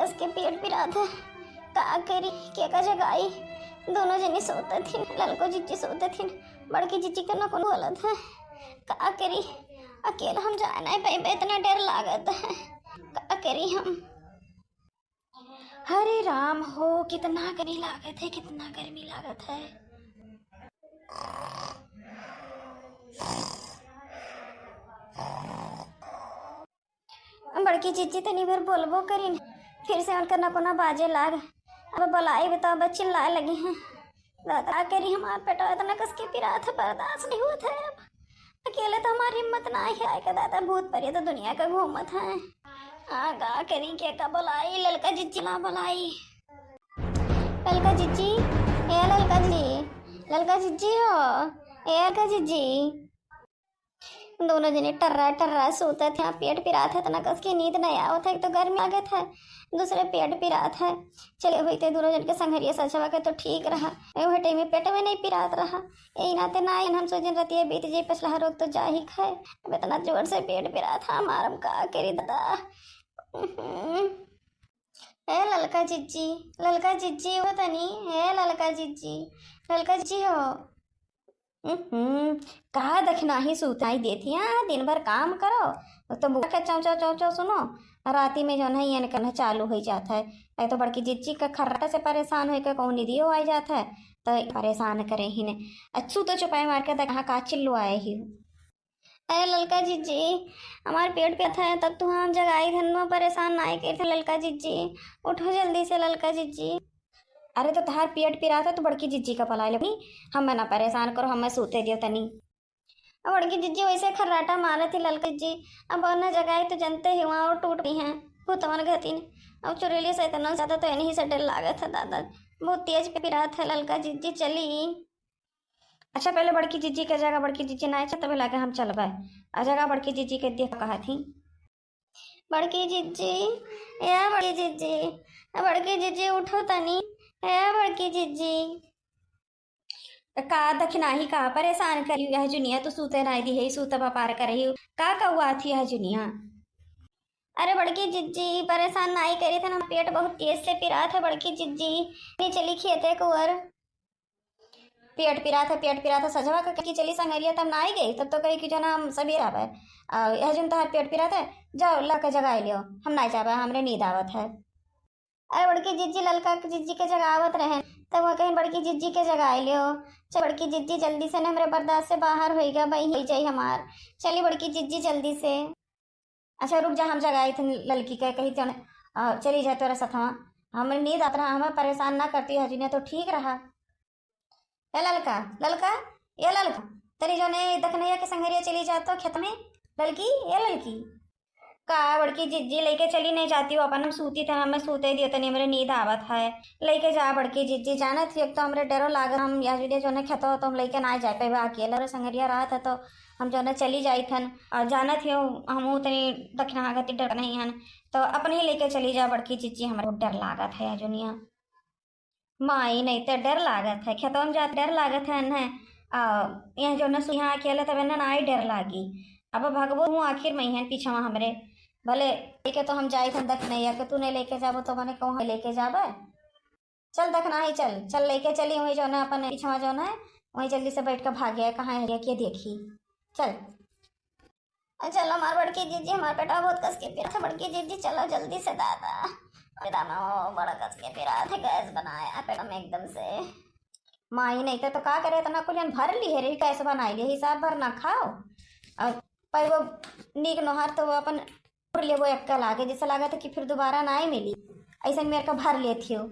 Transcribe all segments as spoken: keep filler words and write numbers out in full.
उसके पेट पिरात है, का करी, केका जगाई? दोनों जनी सोतत हिन, ललको जिज्जी सोतत हिन, बड़की जिज्जी के ना कोनो बोलत है। का करी, अकेला हम जा नाहीं पइबे, इतना डर लागत है, का करी हम? हरे राम हो, कितना गर्मी लागत है, कितना गर्मी लागत है। बड़की जिज्जी तनी भर बोलबो करिन, फिर से उनका नकोना बाजे लाग। अब बोलाई बताओ, बच्ची चिल्लाए लगी हैं। दादा, का करी, हमार पेटवा इतना कस के पिरात है, बर्दाश्त नहीं होत है अब। अकेले तो हमार हिम्मत ना है, आए का दादा, भूत परेत तो दुनिया का घूमत है। आ, का करी, केका बोलाई, ललका जिज्जी ला बोलाई। ललका जिज्जी, ए ललका जिज्जी, ललका जिज्जी हो, ए ललका जिज्जी। दोनों जने टर्रा टर्रा सोतत हैं, पेट पिरात है, इतना कस के नींद नहीं आवत है। एक तो गर्मी लागत है, दूसरे पेट पिरात है। चले होइते दोनों जन के संघरिया सजवा के तो ठीक रहा, ए, वह टाइम में पेट में नहीं पिरात रहा। यही नाते ना आइन, हम सोचन रतिया बीत जाई, पछला रोग तो जा ही खाए। अब इतना जोर से पेट पिरात है हमार, हम का करी दादा। ए ललका जिज्जी, ललका जिज्जी हो तनी, ए ललका जिज्जी, ललका जिज्जी हो। हम्म, का दखिनाही सुताई देत हिया, दिन भर काम करो, तो बुआ के चौं चौं चौं चौं सुनो, राती में जौन है ये करना चालू हो जात है। एक तो बड़की जिज्जी का खर्राटा से परेशान होके कहूँ निदियो आ जात है, तो परेशान करे ही ने। अच्छू तो चुपाई मार के देख, कहाँ का चिल्लो आए ही। अरे ललका जिज्जी, हमार पेट पिरात है, तब तू हम जगाई धन में परेशान नाई करते ललका जिज्जी, उठो जल्दी से ललका जिज्जी। अरे तो तहार पेट पिरात है तो बड़की जिज्जी का पलाई ले, हमें ना परेशान करो, हमें सूते दियो तनी। अब बड़की जिज्जी वैसे खर्राटा मारत ही ललका जिज्जी, अब और ना जगाई तो जनते ही वहाँ और टूट गई हैं भूतवन घतीन। अब चुड़ैली सैतनन से ज्यादा तो इन्हीं से डर लागत है दादा, बहुत तेज पिरात है ललका जिज्जी, चली। अच्छा, पहले बड़की जिज्जी के जगह, बड़की जिज्जी ना आए, तबे लागे हम चलबे। आ जगह बड़की जिज्जी के देख कहा थी। बड़की जिज्जी, ए बड़की जिज्जी, ए बड़की जिज्जी, उठो तनी, ए बड़की जिज्जी। का दखिनाही का परेशान करी, यह जुनिया तो सूते नाई दी है, सूते बपार करही। का कौआ थी यह जुनिया? अरे बड़की जिज्जी, परेशान नाई करी थन, पेट बहुत तेज से पिरात है बड़की जिज्जी, नहीं चली खेते कुंवर। पेट पिरात है, पेट पिरात है, सजवा का कि चली संगरिया, तब ना आई गई, तब तो कही कि जो ना हम सभी रहबे। आ, यह जुन तहार पेट पिरात है, जाओ ला के जगाई लियो, हम ना जाबे, हमरे नींद आवत है। अरे बड़की जिज्जी ललका के जिज्जी के जगावत रहे, तब वो कहीं बड़की जिज्जी के जगाई लियो। चल बड़की जिज्जी जल्दी से ना, हमरे बर्दाश्त से बाहर होई गया, बही होई जाई हमार। चली बड़की जिज्जी जल्दी से। अच्छा रुक जा, हम जगाई थन ललकी के, कही जौन, अ, चली जाए तोरा सथवा। हमें नींद आत रहा, हमें परेशान ना करती हजुनिया तो ठीक रहा। ए ललका, ललका, ए ललका, तनी जौन ए दखनैया के संगरिया चली जा तो खेत में। ललकी, ए ललकी। का बड़की जिज्जी लेके चली नहीं जाती हो अपन, हम सूती थे, हमें सूते दियो तनी, हमरे नींद आवत है। लेके जा बड़की जिज्जी, जानत ही एक तो हमरे डरो लागत, हम यह जुनिया जौन खेतो तो हम लेके ना जाए पाए अकेले, और संगरिया रहत है तो हम जौन चली जाई थन। और जानत ही हो हम तनी दखिना गति डर नहीं हन, तो अपने ही लेके चली जा बड़की जिज्जी, हमरे बहुत डर लागत है यह जुनिया। माई नहीं तो डर लागत है, खेतवा में जात डर लागत है न। आ, यह जौन सुइया अकेले तबे न आई डर लागी। अब भगबो हूँ आखिर में हन पीछवा हमरे। भले लेके तो हम जाई थन दखनैया के, तू नहीं लेके जाबो तो मने कहूँ लेके जाबे। चल दखना ही चल, चल लेके चली वहीं जौन अपन पीछवा जौन है, वहीं जल्दी से बैठ के भागे, कहाँ है के देखी। चल। चलो हमार बड़की जिज्जी, हमार पेटवा बहुत कस के पिरात है बड़की जिज्जी, चलो जल्दी से दादा। अरे दादा, ओ बड़ा कस के पिरात है, गैस बनाया पेट में एकदम से। माई नहीं तो, तो का करे, इतना कुलियन भर ली है रे, गैस बनाई ली, हिसाब भर ना खाओ। और पैबो नीक नोहर तो वो अपन भर लेबो एक्का लागे, जैसे लागत है कि फिर दोबारा ना ही मिली, ऐसे मेरे का भर लेती हो।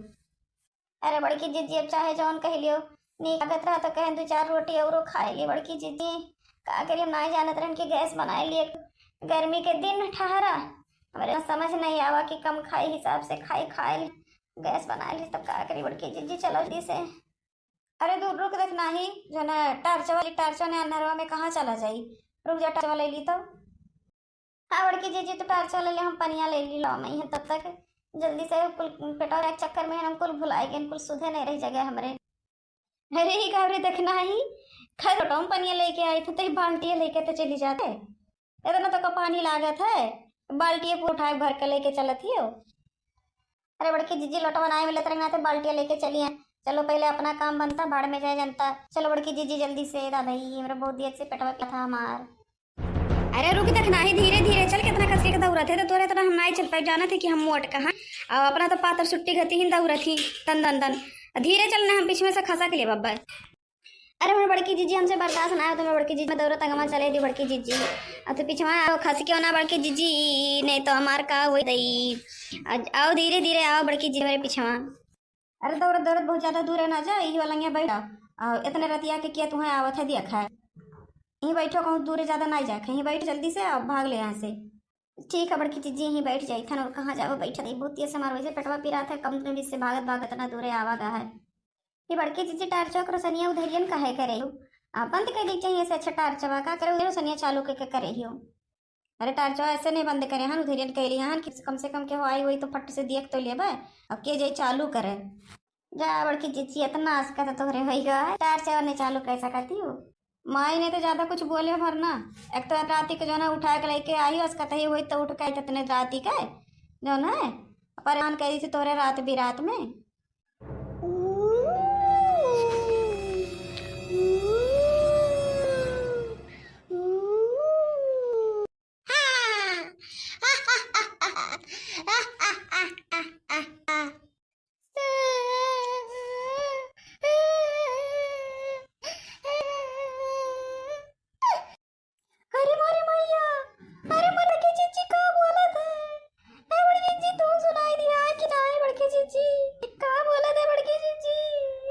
अरे बड़की जिज्जी, अब चाहे जौन कह लियो, नीक लागत रहा तो कहें दो चार रोटी औरो खाए ली बड़की जिज्जी। का करी, हम नाई जानत रहन कि गैस बनाए लिए। गर्मी के दिन ठहरा, हमरे समझ नहीं आवा कि कम खाई हिसाब से खाई, खाए ली, गैस बनाए ली, तब का करी बड़की जिज्जी, चलो जल्दी से। अरे दूर रुक, देख नाही, जो ना टार्च वाली, टार्च ने अंधरवा में कहाँ चला जाई, रुक जा, टार्च वाला ली तो। हाँ बड़की जिज्जी, तू टार्च वाला ले, हम पनिया ले ली लो, मैं यहाँ तब तक जल्दी से कुल पेटवा के चक्कर में हम कुल भुलाए गए, कुल सुधे नहीं रही जगह हमरे। अरे ही का रे, देखना ही, खैर लोटो में पनिया लेके आई थी, तो ही बाल्टिया लेके तो चली जाते, इतना तो का पानी लागत है, बाल्टिया पूरा उठाए भर के लेके चलत ही हो। अरे बड़की जीजी, लोटवा नाहीं मिलत रहे, ना तो बाल्टिया लेके चली हैं। चलो, पहले अपना काम बनता, भाड़ में जाए जनता। चलो बड़की जीजी, जल्दी से, दादा ही, हमरा बहुत देर से पेटवा पिरात है हमार। अरे रुक, देख नाही, धीरे धीरे चल, कितना खसके के दौड़त है, तो तोरे तरह हम नाहीं चल पाए, जानत है कि हम मोट कहाँ, और अपना तो पातर सुट्टी घती ही दौड़त ही, दन दन दन। धीरे चल ना, हम पीछे में से खसा के लिए बब्बर। अरे मोर बड़की जीजी, हमसे बर्दाश्त ना हो, तो मोर बड़की जीजी में दौड़त अंगवा चले दी बड़की जीजी। अब तो पिछवा आओ, खस के ना बड़की जीजी, नहीं तो हमार का होई दई। आ-, आओ धीरे धीरे आओ बड़की जीजी मेरे पिछवा। अरे दौड़त दौड़त बहुत ज्यादा दूर है ना जा, यही वाला यहाँ बैठ जाओ। और इतने रतिया के किया तुम्हें आवत है दिया खाए। यहीं बैठो, कहूँ दूर ज्यादा ना जाए, कहीं बैठ जल्दी से और भाग ले यहाँ से। ठीक है बड़की जीजी, यहीं बैठ जाई थन, और कहाँ जाओ बैठ दे, बहुत तेज से मार वैसे पेटवा पिरात है, कम दिन से भागत भागत इतना दूर आवा गा है। ये बड़की जीजी टार्चो के रोशनिया उधरियन काहे करे हो? आ, बंद कर दी चाहिए से अच्छा टार्चवा, का करे उधर रोशनिया चालू के, के करे हो? अरे टार्चवा ऐसे नहीं बंद करे हन, उधरियन कहली हन कि कम से कम के हो आई वही तो फट से देख तो लेबे, अब के जाई चालू करे। जा बड़की जीजी, इतना आसका तो तोहरे होई गा है, टार्चवा नहीं चालू कर सकती हो? माई ने तो ज्यादा कुछ बोले भर ना, एक तो राती के जो ना उठा के लेके आई, आसका तही हुई तो उठ के आई इतने राती के जो ना परेशान करी थी तोरे रात बिरात में। अरे मोरे मैया, अरे मोरे बड़की जीजी का बोलत है? ए बड़की जीजी, तू सुनाई दिया है कि नाहीं बड़की जीजी? का बोलत है बड़की जीजी?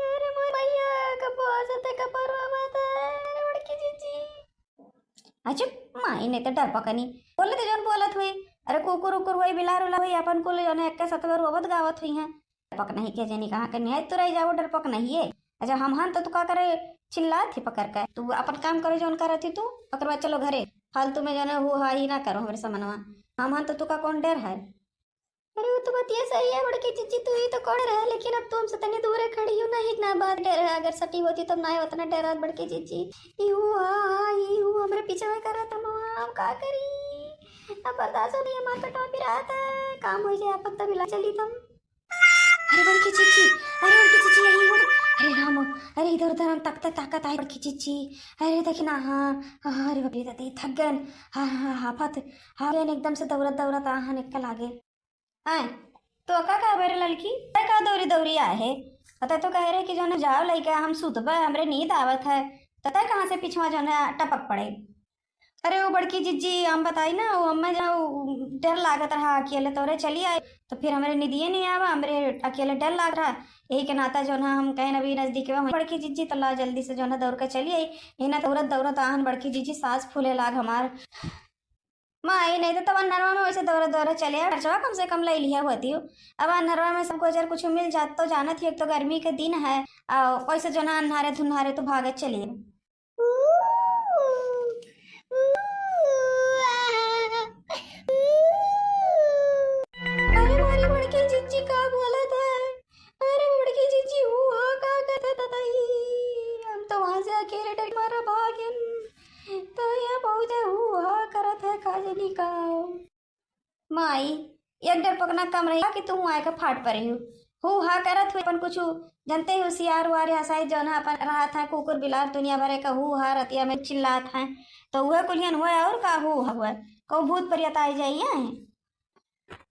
अरे मोरे मैया, कब हंसत है, कब रोवत है? अरे बड़की जीजी। अच्छा, माई नहीं तो डरपकनी। बोले तो जौन बोलत हुई। अरे कुकुर उकुर हुई, बिलार उला हुई, अपन कुल जौन एक के सतवर रोवत गावत हुई हैं। डरपक नहीं के जनी कहाँ के निहाय तू रह जाओ, डरपक नहीं है। अच्छा, हम हन तो तू का करे चिल्लात ही पकड़ के? तू अपन काम करे जौन करत ही तू, ओकर बाद चलो घरे। फालतू में जौन है हु हा ही ना करो हमरे समनवा। हम हन तो तू का कौन डर है? अरे वो तो बतिया सही है बड़की जीजी, तू ही तो कौन डर है, लेकिन अब तू हमसे तनी दूरे खड़ी हो ना, एक ना बात डर है, अगर सटी होती तब ना उतना डरात बड़की जीजी। ई हु हा हा, ई हु हमरे पीछे में करत हम, हम का करी? अब बर्दाश्त नहीं, हमार पेटवा पिरात है, काम हो जाए अपन तब इलाज चली तब। अरे बड़की जीजी, अरे बड़की जीजी, यही हो। अरे राम, अरे इधर उधर हम तकते ताकत आई बड़की जीजी। अरे देखी ना, हाँ, हाँ, अरे बाप रे दादी, थक गन। हाँ, हाँ, हाँ, हाफत, हाँ, एकदम से दौड़त दौड़त आहन एक लागे। आए, तो का कहबे रे ललकी, तै का दौरी दौरी आए है? पता तो कह रहे कि जो ना जाओ लइका, हम सुतबे, हमरे नींद आवत है, तो तै कहाँ से पिछवा जो ना टपक पड़े? अरे वो बड़की जीजी, हम बताई ना, वो हमें जो डर लागत रहा अकेले, तोरे चली आई, तो फिर हमरे निदिये नहीं आवा, हमरे अकेले डर लाग रहा, यही के नाता जो ना हम कहें अभी नजदीक में बड़की जीजी, तो ला जल्दी से जो ना दौड़ के चली आई। यही ना दौड़त दौड़त आहन बड़की जीजी, सांस फूले लाग हमार। माई, नहीं तो तब अन्हरवा में वैसे दौड़त दौड़त चले आ, खर्चवा कम से कम ले लिया होती हो। अब अन्हरवा में सबको अगर कुछ मिल जात तो जानत ही, एक तो गर्मी के दिन है, आ वैसे जो ना अन्हारे धुन्हारे तो भागत चली। अरे मारी बड़की जीजी का बोलत है? अरे बड़की जीजी, हु हा का करत है दादा ई? हम तो वहाँ से अकेले डर मारा भागेन, तो यहाँ पहुँचे हु हा करत है का जनी का। माई, एक डरपकना कम रही कि तू आए के फाट पर रही हो। हु हा करत हुई अपन कुछ जनते ही होशियार वार या शायद जौन है अपन रहत है कुकुर बिलार दुनिया भरे का हु हा रतिया में चिल्लात है, तो वह कुलियन हुआ और का हु हा हुआ, कहूँ भूत परियत आई जाइए।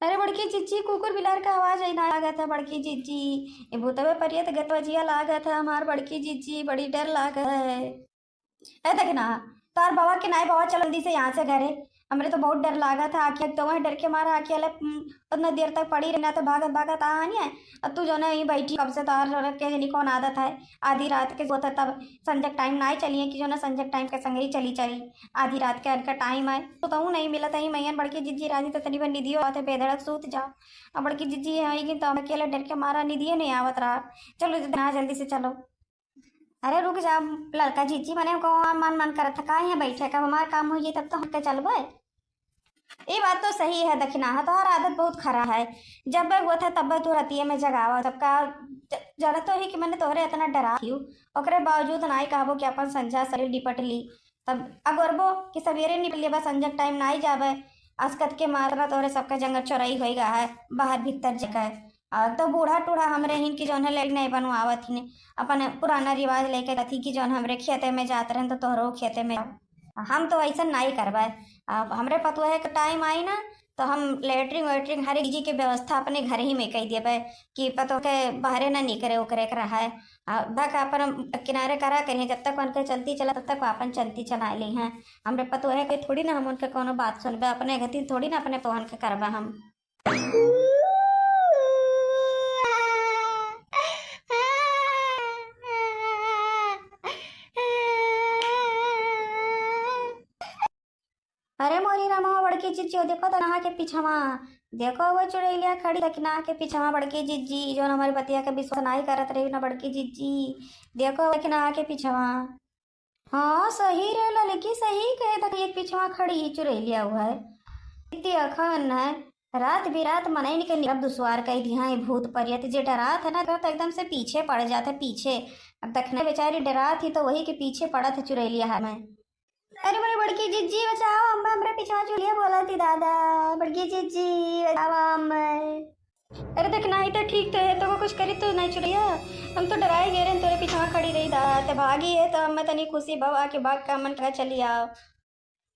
अरे बड़की जीजी, कुकुर बिलार का आवाज आई ना लागत है बड़की जीजी, ये भूतवे परियत गतवजिया लागत है हमार बड़की जीजी, बड़ी डर लागत है। ए देख ना, तार बाबा के नाई बाबा, चल जल्दी से यहाँ से घरे। हमरे तो बहुत डर लागा था, आँखी तो वह डर के मारा आँखी वाले, उम, उतना देर तक पड़ी रहना तो भागत भागत आ नहीं है। अब तू जो ना यहीं बैठी कब से, तार जो के जनी कौन आदत है, आधी रात के सोता तब संजक टाइम ना चलिए कि जो ना संजक टाइम के संग ही चली चली। आधी रात के अनका टाइम है तो तहू नहीं मिलत है। मैयन बड़की जिज्जी राजी तो तनी भर निधियो आते बेधड़क सूत जा। अब बड़की जिज्जी है कि तो हम अकेले डर के मारा निधिये नहीं आवत रहा। चलो ना जल्दी से चलो। अरे रुक जा लड़का जिज्जी, मने को मन मन करत है का यहाँ बैठे का, हमार काम हो जाई तब तो हम के चलबे। ये बात तो सही है दखिना, हाँ तोहर आदत बहुत खराब है। जब हुआ था तब तू रतिये में जगावा, तब का ज-, जरा तो ही कि मैंने तोहरे इतना डरा क्यों, ओकरे बावजूद नाई कहबो कि अपन संझा शरीर निपट ली। तब अगोरबो कि सवेरे निपट लेबा, संझक टाइम नाई जाबे। असकत के मारा तोहरे सबका जंगल चोरई होई गा है, बाहर भीतर जगह। और तो बूढ़ा टूढ़ा हमरे हिन कि जौन है लेटरिन नहीं बनवावत हिन, अपन पुराना रिवाज लेके रहती कि जौन हमरे खेते में जात रहन तो तोहरो खेते में जाओ। हम तो ऐसा नहीं करबे। अब हमरे पतोहे के टाइम आई ना, तो हम लेटरिन वेटरिन हर एक चीज के व्यवस्था अपने घर ही में कई देबे कि पतोह के बाहरे ना निकरे उकरे के रहे। आ, भक अपन किनारे करा करिए, जब तक उनके चलती चला तब तक वो अपन चलती चला ली हैं। हमरे पतोहे के थोड़ी ना हम उनके कोनो बात सुनबे, अपने गति थोड़ी ना अपने पतोहन के करबे हम। अरे मोरी रामा, बड़की जिज्जी, देखो दखिनहा के पिछवा, देखो वो चुड़ैलिया खड़ी दखिनहा के पिछवा, बड़की जिज्जी, जौन हमारी बतिया के विश्वास नाई करत रही ना बड़की जिज्जी, देखो दखिनहा के पिछवा। हाँ, सही रे ललकी, सही कहे, देख एक पिछवा खड़ी ही चुड़ैलिया हुआ है। इतनी अखन है, रात बिरात मनई के निरब दुश्वार कई दिहा है भूत परियत, जे डरात है ना, तो एकदम से पीछे पड़ जात है, पीछे। अब दखिनहा बेचारी डरात ही तो वही के पीछे पड़त है चुड़ैलिया हाथ में। अरे मोरे बड़की जिज्जी, बचाओ अम्मा, हमरे पिछवा चुड़ैलिया बोलत ही दादा, बड़की जिज्जी, बचाओ अम्मा। अरे दखिनहा, ई तो ठीक तो है, तो कुछ करी तो नहीं चुड़ैलिया, हम तो डराए गए रहे, तोरे पिछवा खड़ी रही दादा, ते भागी है तो हमें तनी खुशी भवा कि भाग का मन का चली आओ।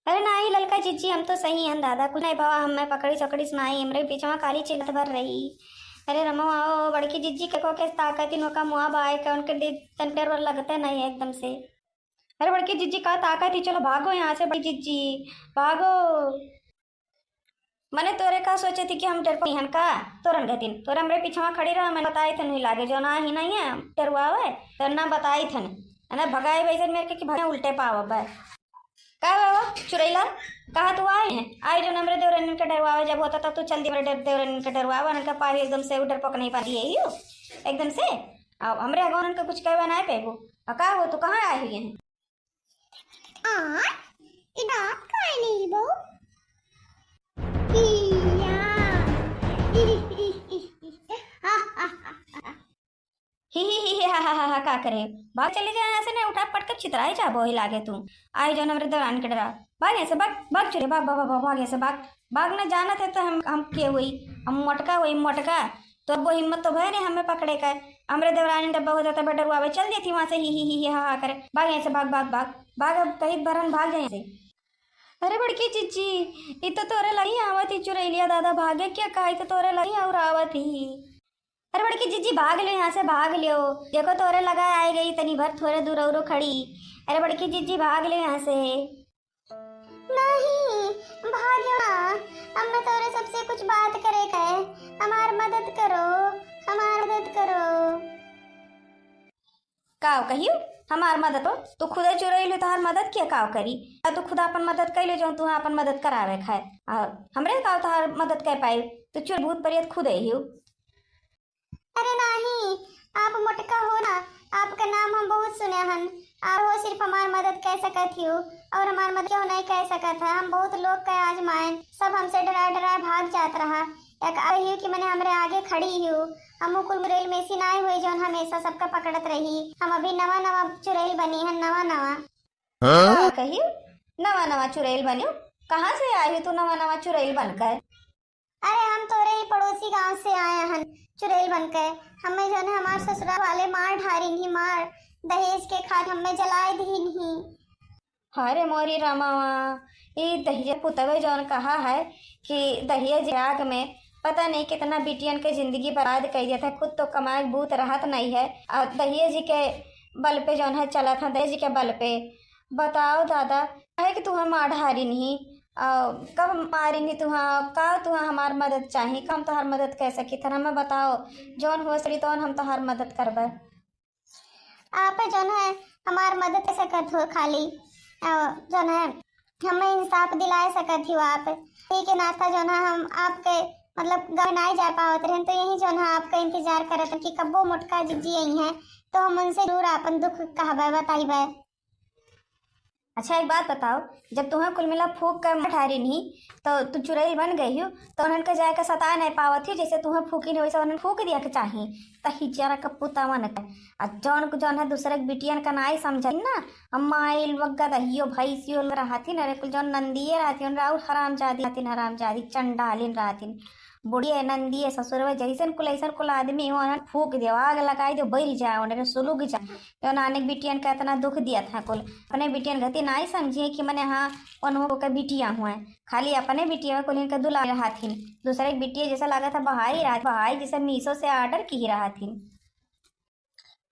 अरे नाही ललका जिज्जी, हम तो सही हन दादा, कुछ नहीं भवा, हमें पकड़ी चकड़ी सुनाई, हमरे पिछवा काली चिल्लत भर रही। अरे रमो आओ, बड़की जिज्जी के को के ताकत ही नोका मुआ बाय के उनके दे-, तन डर वर लगते नहीं है एकदम से। अरे बड़की जिज्जी का ताकत ही, चलो भागो यहाँ से बड़की जिज्जी, भागो। मने तोरे का सोचे थी कि हम डरपोक हन का? तोरन गतिन, तोरे हमरे पिछवा खड़ी रहा, मने बताई थन हुई लागे, जो ना ही नहीं है, डरवावे, तो ना बताई थन, है ना, भगाए वैसे मेरे के कि भगाए उल्टे पाव अब। का हुआ वो चुड़ैला? कहा तू आए हैं? आई जो हमरे देवरन के डरवावे, जब होता तब तू चल दी हमरे डर-, देवरन के डरवावे, उनका पावी एकदम से डरपोक नहीं पा दिए ही हो, एकदम से। अब हमरे अगौन उनका कुछ कहवा ना पेबू। और का हो, तू कहाँ आए हुए हैं? आ, ई दाँत काहे नहीं बो? हिया। ही, ही, ही, ही, ही। हा, हा, हा, हा। ही, ही, ही, ही, हा, हा, हा, हा, का करे? भाग चले जाए यहाँ से, नहीं उठा पटक चितराए जाबो ही लागे तू। आई जौन हमरे देवरान के डरा। भाग यहाँ से, भाग, भाग चुरे, भाग, भाग, भाग, भाग, भाग यहाँ से, भाग। भाग न जानत है तो हम, हम के हुई? हम मोटका हुई, मोटका। तो अब वो हिम्मत तो भय नहीं हमें पकड़े का है। हमरे देवरानी डब्बा होता तब डरुआवे, चल देती वहाँ से, ही, ही, ही, ही, हा, हा करे। भाग यहाँ से, भाग, भाग, भाग, भाग, अब कहीं भरन भाग जाए यहाँ से। अरे बड़की जिज्जी, ई तो तोरे लगी आवत ही चुरैलिया दादा, भागे क्या कहा, ई तो तोरे लगी और आवत ही। अरे बड़की जिज्जी, भाग लियो यहाँ से, भाग लियो। देखो तोरे लगा आए गई, तनी भर थोरे दूर औरो खड़ी। अरे बड़की जिज्जी, भाग लियो यहाँ से। नहीं, भाग्यो ना, अब मैं तोरे सबसे कुछ बात करे के है, हमार मदद करो, हमार मदद करो। काव कहियो, हमार मदद हो? तू खुदे चुरैल हो, तोहार मदद के काव करी? आ तू खुद अपन मदद कैले, जो तू अपन मदद करावे खाए। आ हमरे काव तोहार मदद कर पाई? तू चुर भूत परियत खुदे ही हो। अरे नाही, आप मोटका हो ना, आपका नाम हम बहुत सुने हन। आप हो सिर्फ हमार मदद कर सकत ही हो, और हमार मदद क्यों नहीं कर सकत है? हम बहुत लोग के आजमाएन, सब हमसे डरा डरा भाग जात रहा। एक आहियो कि मने हमरे आगे खड़ी ही हो, हम कुल चुरैल में से नाय हुए जौन हमेशा सबका पकड़त रही। हम अभी नवा नवा चुरैल बनी हन, नवा नवा। हाँ? का कही? नवा नवा चुरैल बनियो? कहाँ से आए हो तू नवा नवा चुरैल बनकर? अरे हम तोरे ही पड़ोसी गांव से आए हन चुरैल बनकर। हमें जौन है हमार ससुराल वाले मार ढारिन ही मार, दहेज के खातिर हमें जलाए दीन ही। अरे मोरी रामावा, ई दहिया पुतवे जौन कहा है कि दहेज के आग में पता नहीं कितना बिटियन के जिंदगी बर्बाद कर दिया था। खुद तो कमाए के बूत रहत नहीं है और दहेज के बल पे जौन है चलत है, दहेज के बल पे। बताओ दादा, काहे कि तुहा मार ढारिन ही, आ, कब मारिन ही तुहा, का तुहा हमार मदद चाही, का हम तोहार मदद कर सकी थन? हमें बताओ, जौन हो सकी तौन हम तोहार मदद करबे। आप जौन है हमार मदद कर सकत हो खाली, अ, जौन है हमें इंसाफ दिलाए सकत हो आप। यही के नाता जौन है हम आपके मतलब गाँव नाई जा पावत रहन, तो यही जौन है आपका इंतजार करत हन कि कब्बो मोटका जिज्जी आई हैं, तो हम उनसे जरूर आपन दुख कहबे, बताइबे। अच्छा एक बात बताओ, जब तुम्हें कुल मिला फूक के मार ढारिन ही, तो तू चुरैल बन गई हो, तो उन्हन के जाए के सताए नहीं पावत ही, जैसे तुम्हें फूकी नहीं वैसे उन्हन फूक दिया के चाही। तही जरा के पुतवन के। आ जौन को जौन है दूसरे के बिटियन का नाई समझन ना, अम्मा आइल वग्गा दहियो भैंसियो रहतिन, अरे कुल जौन नंदिये रहतिन, राउर हरामजादी रहतिन, हरामजादी चंडालिन रहतिन। बुढ़िए, नंदिए, ससुरवे, जैसन कुल, ऐसन कुल आदमी हो, उन्हन फूक देव, आग लगाई देव, बरि जाए, उन्हरे सुलुग जाए। जौन आने के बिटियन का इतना दुख दिया था कुल, अपने बिटियन गति नाई समझिए कि मने हाँ, उन्हों के बिटिया हुए, खाली अपने बिटिया में कुल इनके दुलार रहथिन। दूसरे के बिटिया जैसे लागत है बहाई रहत, बहाई जैसे मीशो से order की रहथिन।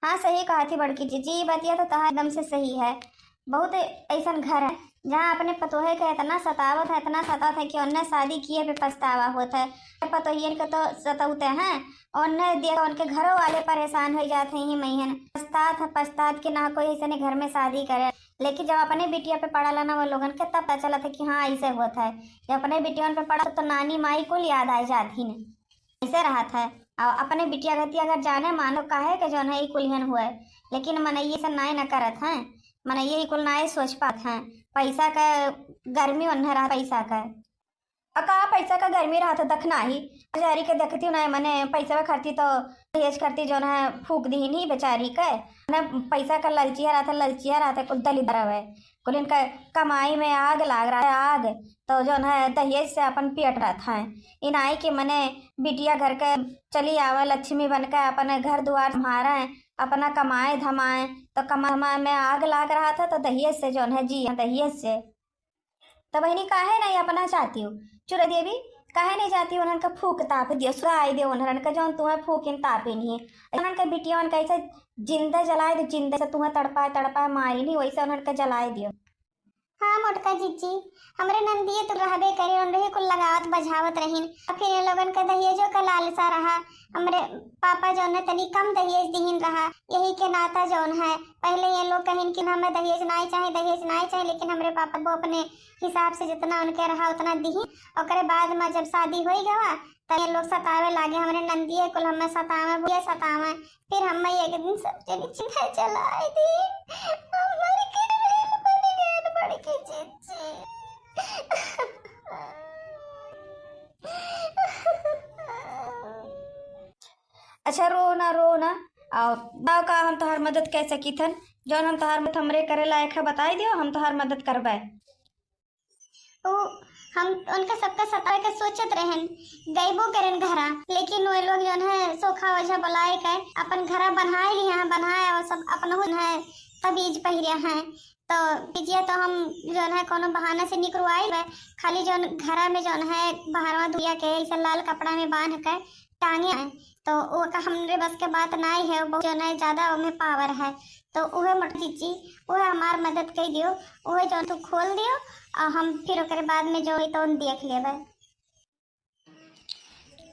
हाँ, सही कहा थी बड़की जीजी, ये बतिया तो तहार एकदम से सही है। बहुत ऐसन घर है जहाँ अपने पतोहे के इतना सतावत है, इतना सतावत है कि उन्हें शादी किए पे पछतावा होत है। पतोहियन के तो सतौते हैं, उन्हें देख उनके घरों वाले परेशान हो जाते हैं, ही मैहन पछतात है, पछतात कि ना कोई ऐसने घर में शादी करे। लेकिन जब अपने बिटिया पे पड़ाला ना वो लोगन के, तब पता चलत है कि हाँ, ऐसे होत है। जब अपने बिटियन पे पड़ा तो नानी माई कुल याद आ जात ही नहीं। ऐसे रहत है। और अपने बिटिया गति अगर जाने मानो काहे के जौन है ई कुलिहन हुए, लेकिन मनइये से नाय न करत हैं, मनइये ई कुल नाय सोच पात हैं। पैसा का गर्मी ओन्हे रहा, पैसा का। अ का पैसा का गर्मी रहत है, दखना ही बेचारी के देखती हूँ ना, मने पैसा खरती तो दहेज खरती जौन है फूक दीहिन ही बेचारी के। ना पैसा का ललचिया रहत है, ललचिया रहत है, कुल दलिद्र है। कुल इनका कमाई में आग लाग रहा है, आग। तो जौन है दहेज से अपन पेट रहत है। ई नाई कि मने बिटिया घर के चली आवे, लक्ष्मी बन के अपन घर दुआर संभारे, अपना कमाए धमाए, तो कमाए धमाए में आग लाग रहा था, तो दहेज से जौन है जिए, दहेज से। तो बहिनी, काहे नहीं अपना चाहती हो चुरा देवी, काहे नहीं चाहती हो उन्हन का फूक ताप दियो, सुराई दियो उन्हन का, जौन तुम्हें फूकिन तापे नहीं है। उन्हन का बिटिया उनका ऐसे जिंदा जलाए दो, जिंदा से तुम्हें तड़पाए तड़पाए मारी नहीं, वैसे उन्हन का जलाए दियो। हाँ मोटका जीजी, हमरे नंदिये तो रहबे करे, उनरे कुल लगावत बझावत रहिन। और फिर ये लोगन के दहेजो का लालसा रहा। हमरे पापा जौन है तनी कम दहेज दिहिन रहा, यही के नाता जौन है पहले ये लोग कहिन कि हमें दहेज नाय चाहे, दहेज नाय चाहे, लेकिन हमरे पापा वो अपने हिसाब से जितना उनके रहा उतना दिहिन। ओकरे बाद में जब शादी होई गवा, तब ये लोग सतावे लागे, हमरे नंदिये कुल हमें सतावे, बुढ़िया सतावे। फिर हमें एक दिन सब जनी चिन्ह जलाए दी, हम मर के ढेर बन गए बड़की जीजी। अच्छा, रो ना, रो ना। और बताओ, का हम तोहार मदद कर सकीथन? जौन हम तोहार मदद हमरे करे लायक है, बताई दियो, हम तोहार मदद करबे। उ हम उनका सबका सतावे के सोचत रहन, गइबो करन घरा, लेकिन वे लोग जौन है सोखा ओझा बुलाए के अपन घरा बनाए लिया हैं, बनाए और सब अपनहु है तबीज पहिरे हैं। तो बिटिया तो हम जौन है कोनो बहाना से निकरवाई बे, खाली जौन घरा में जौन है बहरवा दुइया के ऐसे लाल कपड़ा में बांध के टांगे हैं। तो ओका हमरे बस के बात नाई है, बहुत जौन है ज्यादा ओमे power है। तो उहे मोटकी जीजी, उहे हमार मदद कर दियो, उहे जौन तू खोल दियो, और हम फिर ओकरे बाद में जो होई तौन देख लेबे।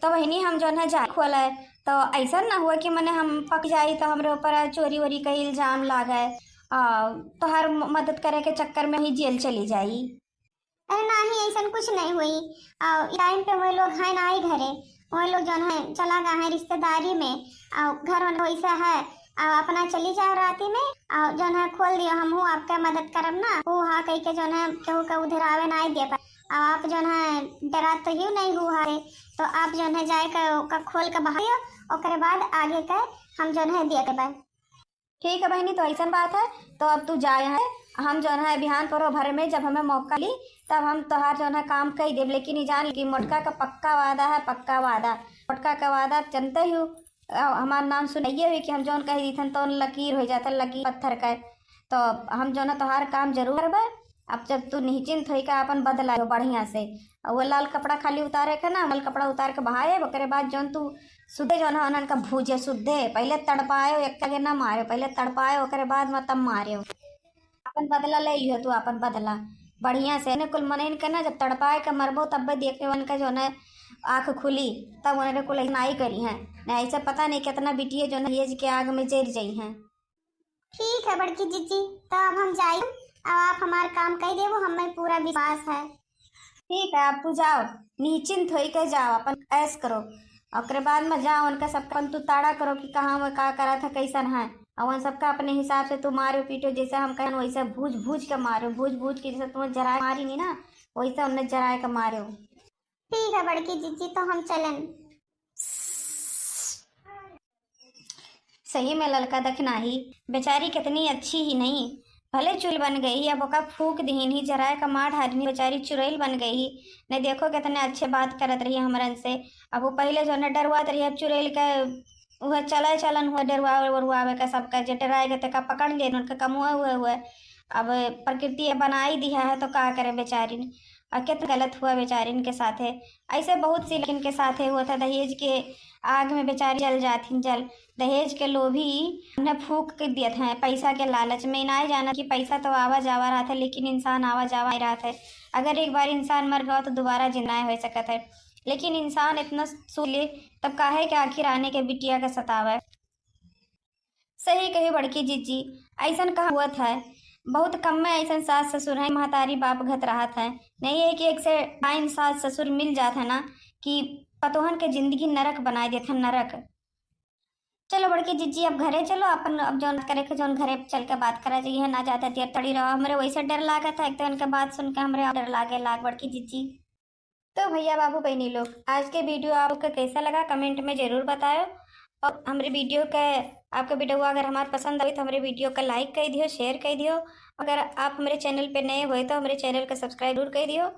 तो बहिनी, हम जौन है जाए खोले, तो ऐसा ना हुआ कि मने हम पक जाई तो हमरे ऊपर चोरी वोरी का इल्जाम लागे, आ, तोहार म-, मदद करे के चक्कर में ही जेल चली जाई। अरे नाही, ऐसन कुछ नहीं हुई। आ, टाइम पे वो लोग हैं ना आई घरे, वो लोग जौन है चला गया है रिश्तेदारी में, आ, घर होने वैसा है, आ, अपना चली जाओ राती में, आ, जौन है खोल दियो, हम हूँ आपका मदद करब ना, वो हाँ कह के जौन है केहू का उधर आवे ना आई दे पाए। आ, आप जौन है डरात तो ही नहीं हुआ है, तो आप जौन है जाए का, का खोल के बहा दियो, ओकरे बाद आगे का हम जौन है दिया के बाद। ठीक है बहिनी, तो ऐसन बात है, तो अब तू जाए है, हम जौन है बिहान परो भर में जब हमें मौका ली, तब हम तोहार जौन है काम कई देब, लेकिन ई जान कि मोटका का पक्का वादा है, पक्का वादा। मोटका का वादा जनते ही हो, अ, हमार नाम सुनाइए हुई कि हम जौन कह दीथन तौन लकीर हो जाता, लकीर पत्थर का। तो हम जौन है तोहार काम जरूर करबे। अब जब तू निश्चिंत होई के आपन बदला लो बढ़िया से, और वो लाल कपड़ा खाली उतारे के ना, लाल कपड़ा उतार के बहाए, ओकरे बाद जौन तू सुद्धे जौन है उन्हन का भूजे सुद्धे, पहले तड़पाए, एक के ना मारे, पहले तड़पाए, ओकरे बाद में तब मारे। अपन बदला ले लियो तू, अपन बदला बढ़िया से। ने कुल मनइन के ना जब तड़पाए के मरबो, तब देखे उनके जौन है आँख खुली, तब उन्हरे कुल नाई करी हैं, नहीं ऐसे पता नहीं कितना बिटिये जौन है दहेज के आग में जर जाई हैं। ठीक है बड़की जीजी, तो अब हम जाई, अब आप हमार काम कई देबो, हमें पूरा विश्वास है। ठीक है, अब तू जाओ, निश्चिंत होई के जाओ, अपन ऐश करो। ओकरे बाद में जाओ, उनका सबका अपन तू ताड़ा करो कि कहाँ वो का करा था, कैसन है, और उन सबका अपने हिसाब से तू मारो पीटो, जैसे हम कहन वैसे भूज भूज के मारो, भूज भूज के जैसे तुम्हें जराए मारी नहीं ना, वैसे उन्हें जराए के मारो। ठीक है बड़की जीजी, तो हम चलन। सही में ललका दखनाही बेचारी कितनी अच्छी ही नहीं, भले चुड़ैल बन गई, अब ओका फूंक दिहिन ही, जराए का मार डारिन ही, बेचारी चुड़ैल बन गई ही। नहीं देखो कितने अच्छे बात करत रही हमरन से। अब वो पहिले जो न डरवात रही, अब चुड़ैल के उहे चले चलन हुआ डरवावे उरवावे का, सबका जे डराए गए तेका पकड़ लिए, उनके कमुए हुए हुए। अब प्रकृति ये बनाई दिया है तो का करे बेचारिन, और कितना गलत हुआ बेचारिन के साथे। ऐसे बहुत सी लड़किन के साथे हुआ था, दहेज के आग में बेचारी जल जाथिन, जल दहेज के लोभी उन्हें फूंक के दियत हैं पैसा के लालच में। इनाए जाना कि पैसा तो आवा जावा रहत है, लेकिन इंसान आवा जावा नहीं रहत है। अगर एक बार इंसान मर गवा तो दोबारा जिंदा नहीं हो सकत है, लेकिन इंसान इतना सोच ले तब काहे के आखिर आने के बिटिया के सतावे। सही कही बड़की जिज्जी, ऐसन कहा हुआ था, बहुत कम में ऐसन सास ससुर हैं, महतारी बाप घत रहत है। नहीं है कि एक से टाइम सास ससुर मिल जात है ना कि पतोहन के जिंदगी नरक बनाए देत है, नरक। चलो बड़की जिज्जी, अब घरे चलो, अपन अब जौन करे के, जौन घरे चल के बात करा चाहिए ना, ज्यादा देर थोड़ी रहो। हमरे वैसे डर लागत है, एक तो इनके बात सुन के हमरे और डर लागे लाग बड़की जिज्जी। तो भैया बाबू बहनी लोग, आज के वीडियो आपको कैसा लगा कमेंट में जरूर बतायो, और हमरे वीडियो के, आपके वीडियो अगर हमार पसंद आई तो हमरे वीडियो का लाइक कर दियो, शेयर कर दियो। अगर आप हमरे चैनल पे नए हुए तो हमरे चैनल का सब्सक्राइब जरूर कर दियो।